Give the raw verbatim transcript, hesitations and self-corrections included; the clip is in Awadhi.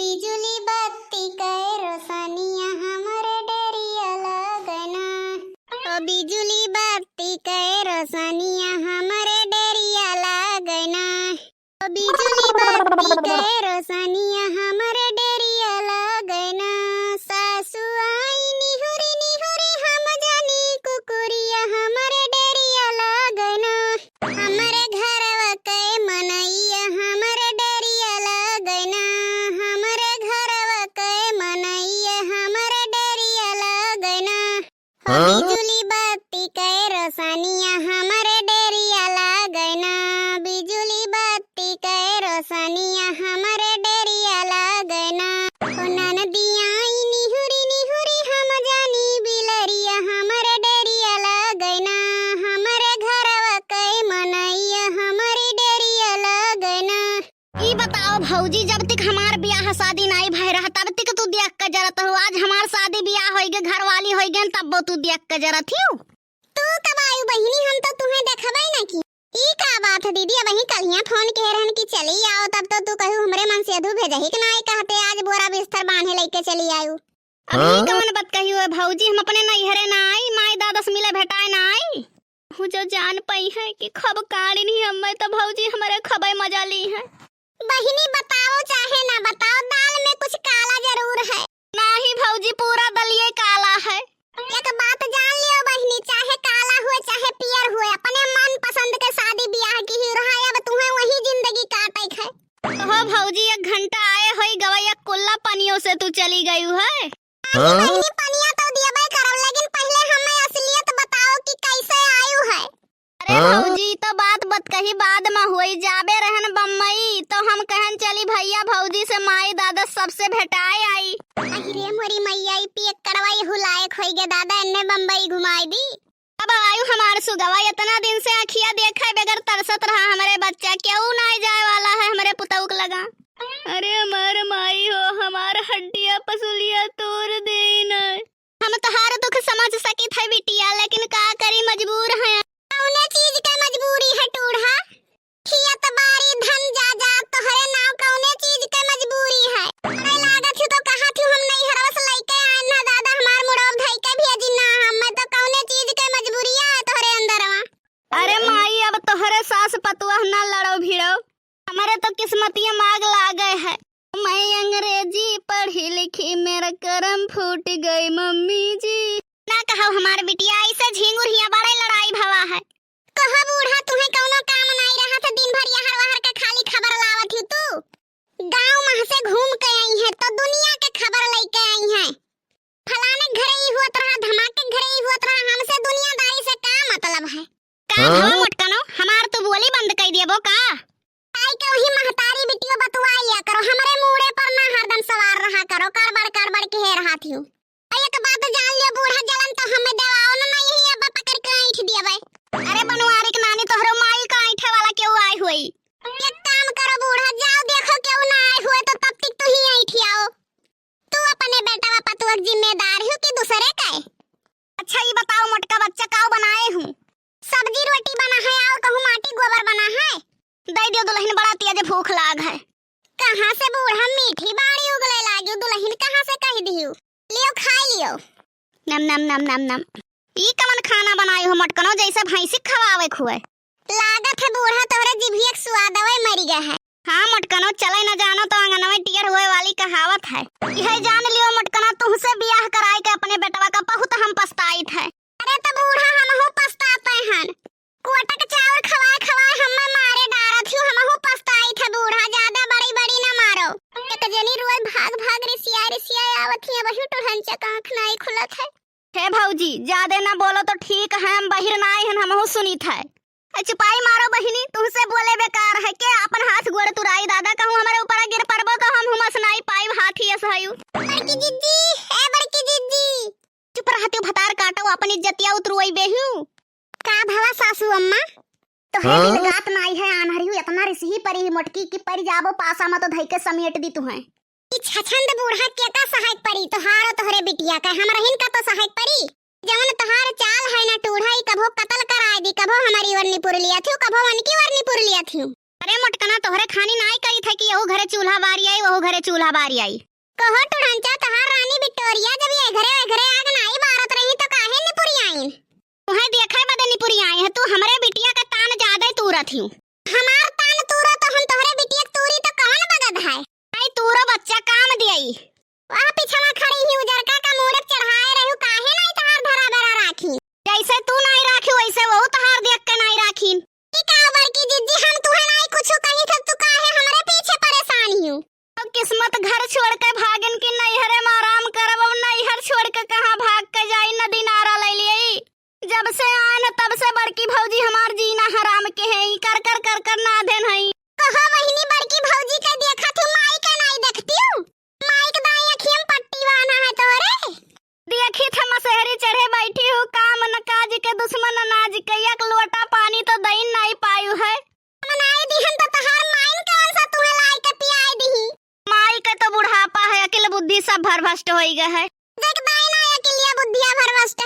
बिजुली बत्ती कै रोशनिया हमरे डेरिया लागै ना। ओ बिजुली बत्ती कै रोशनिया हमरे डेरिया लागै ना। ओ बिजुली बत्ती कै रोशनिया हमरे डेरिया लागै ना। सासु आई निहुरी निहुरी हम जानी कुकुरिया हमरे डेरिया लागै ना। हमरे घरवा कै मनैया हमरे डेरिया लागै ना। हमरे घरवा कै मनैया हमरे डेरिया लागै ना। हाँ? बिजुली बत्ती कै रोशनिया हमरे डेरिया लागै ना। बिजुली बत्ती कै रोशनिया हमरे डेरिया लागै ना। ओ ननदिया आई निहुरी निहुरी हम जानी बिलरिया हमरे डेरिया लागै ना। हमरे घरवा कै मनैया हमरी डेरिया लागै ना। ई बताओ भौजी, जब तक हमार बियाह शादी नाई भय रहा, तब तक तू देख के जरत हो। आज हमार शादी बियाह होइगे, घरवाली होइगे, तब्बो तू देख के जरत हियो। तू कब आयु बहिनी, हम तो तुहें देखबै ना की। ई का बात है दीदी, अबहीं कलिया फोन कहे रहन कि चली आओ, तब तो तू कहू हमरे मन से अधू भेजही के नाई कहते, आज बोरा बिस्तर बांधे लइके चली आयु। अब ई हाँ? कवन बात कही हुए भौजी, हम अपने नैहरे ना आई, माई दादा से मिले भेटाए ना आई। हूँ जो जान पइहैं कि खब काढ़िन ही हम्मै तो भौजी हमरे खबै मजा लिहैं। बहिनी बताओ चाहे ना बताओ, दाल में कुछ काला जरूर है। नाही भौजी, पूरा दलिये काला है। एक बात जान लियो बहिनी, चाहे काला हुए चाहे पियर हुए, अपने मन पसंद के शादी बियाह की ही रहा, अब तुहें वही जिंदगी काटै है। हो भौजी, एक घंटा आए होई गवै, एक कुल्ला पनियों से तू चली गयू है। हाँ? बहिनी, पनिया तो दियबै करब, लेकिन पहिले हमें असलियत बताओ कि कैसे आयु है। अरे हाँ? भौजी, तो बात बतकही बाद में होई, जाबे रहन बम्बई, तो हम कहन चली भैया भौजी से माई दादा सबसे भेटाए आई। अहि रे मोरी मैया, ई पियक्कड़वा एहू लायक होई गे दादा, एन्ने बम्बई घुमाई दी। अब आयु हमार सुगवा, इतना दिन से अखिया देखे बगैर तरसत रहा हमरे बच्चा, केहू नाई जाए वाला है हमरे पुतऊ के लगा। अरे हमार माई हो, हमार हड्डिया पसुलिया तोड़ देन। हम तोहार दुख समझ सकित है बिटिया, लेकिन का करी, मजबूर है। कौने चीज के मजबूरी है टूढ़ा? खेत बारी धन जायदाद तोहरे नाव, कौने चीज के मजबूरी है? अरे लागत ही तो कहा थी हम नैहरवा से लइके आए ना दादा, हमार मुड़वा धइके भेजी ना, हमें तो कौने चीज के मजबूरिया है तोहरे अंदरवा। अरे माई, अब तोहरे सास पतुआ ना लड़ो भिड़ो, हमरे तो किस्मतिया में आग लागे है। मैं अंग्रेजी पढ़ी लिखी, मेरा करम फूट गई मम्मी जी। ना कहो हमार बिटिया, ऐसे झिंगुर हिया बड़े लड़ाई भवा है। कहो बूढ़ा, तुहे कौनो काम नाई रहा था, दिन भर यहर वहर के खाली खबर लावत ही तू। गाँव मह से घूम के आई है तो दुनिया के खबर लेके आई है। फलाने घरे ई होत रहा, धमाके घरे ई होत रहा, हमसे दुनियादारी से का मतलब है? का हाँ? भवा मोटकनो, हमार तू बोली बंद कई दियबो का? आई के वही महतारी बिटियो बतुआ लिया करो, हमरे मूड़े पर ना हरदम सवार रहा करो, कड़बड़ कड़बड़ के हे रहा थियो। और एक बात जान लियो बूढ़ा, जलन तो हमें देवाओ ना, ना यही अब पकड़ के ऐंठ दियबे। अरे बनवारी के नानी, तोहरो माई का ऐंठे वाला केहू आए होई। एक काम करो बूढ़ा, जाओ देखो केहू ना आए होए तो तब तक तू ही ऐंठ आओ। तू अपने बेटवा पतुआ के जिम्मेदार हो कि दूसरे के? अच्छा, ई बताओ मोटका बच्चा, काऊ बनाए हूँ? सब्जी रोटी बना है और कहूँ माटी गोबर बना है? दे दियो दुल्हन, बड़ा तेज भूख लाग है। कहाँ से बूढ़ा मीठी बाड़ी उगले लागी, दुल्हन कहाँ से कह दियो? लियो, खाई लियो। नम, नम, नम, नम, नम। ई कवन खाना बनाई हो मोटकनो, जैसे भैंसी खवावे खुए? लागत है बूढ़ा तोहरे जिभिया के स्वादवे मरि गए है। हाँ मोटकनो, चले न जानो तो आंगनवे टियर हुए वाली कहावत है। यह जान लियो मोटकनो, तुहसे बियाह कराए के अपने बेटवा का बहुत हम पछताइत है। अरे तो बूढ़ा हमहू पछताते हन। कोटक चाउर खवाए खवाए हमें मारे डारत हियो, हमहू पछताइत है बूढ़ा, ज्यादा बड़ी बड़ी न मारो। एक जनी रोए भाग भाग रिसिया रिसिया आवत ही, अबहू टुढ़न चक आँख नाई खुलत है। हे भौजी, ज्यादे ना बोलो तो ठीक है, हम बहिर ना आई हन, हमहू सुनित है। ए, चुपाई मारो बहिनी, तुहसे बोले बेकार है के? आपन हाथ गोड़ तुराई दादा, कहूँ हमरे ऊपर गिर पड़बो तो हम हुमस नाई पाइब, हाथ ही अस हयू। बड़की जिज्जी, ए बड़की जिज्जी। चुप रहतियो भतार काटो, अपन इज्जतिया उतरुआई बेहू। का भवा सासू अम्मा? तोहरे हाँ? दिलगात नाई है, आन्हरी हूँ, इतना रिसही परी ही मोटकी कि परि जाबो पासा में तो धइके समेट दी तुहें। ई छछंद बूढ़ा के का सहायक परी? तोहार और तोहरे बिटिया का, हमरहिन का तो सहायक परी। जवन तोहार चाल है ना टूढ़ा, ई कभो कतल कराए दी, कभो हमारी ओरनी पुर लिया थियो, कभो उनकी ओरनी पुर लिया थियो। अरे मोटकना, तोहरे खानी नाई करित है कि यहू घरे चूल्हा बारी आई, वहू घरे चूल्हा बारी आई। कहो टुढ़ंचा, तहार रानी बिटोरिया जब ये घरे वे घरे आग नाई बारत रही तो काहे निपुरी आइन? तुहे देखे बदे निपुरी आई है, तू हमरे बिटिया का तान ज्यादा तूरत ही। हमार तान तूरो तो हम तोहरे बिटिया के तूरी तो कौन बगद है? आई तूरो बच्चा काम दियई। वह पिछवा खड़ी ही उजरका का मूड़े पे चढ़ाए रहू, काहे नाई तहार धरा बेरा राखी? जैसे तू नाई राखी वैसे वहू तहार देख के नाई राखी। ई का बड़की जिज्जी, हम तुहे नाई कुछु कही थे, तू काहे हमरे पीछे परेशान हियू? अब किस्मत घर छोड़ के भागिन की नैहरे में आराम करब, अब नैहर छोड़ के कहाँ भाग के जाई, नदी नारा ले लियई। जब से आए न तब से बड़की भौजी हमार जीना हराम के है, ई कर कर कर कर नाधेन है। कहो बहिनी, बड़की भौजी के देखत हूँ, माई के नाई देखती हूँ? माई के दाई अखियम पट्टी बांधा है तोरे। देखी थे मसहरी चढ़े बैठी हूँ, काम न काज के दुश्मन अनाज के, एक लोटा पानी तो दई नाई पायु है। हम नाई दिहन तो तहार माइन कौन सा तुहे लाई के पियाई दिही? माई के तो बुढ़ापा है, अकिल बुद्धि सब भरभस्ट होई गए है। देख दाई ना अकिलिया बुद्धिया भरभस्ट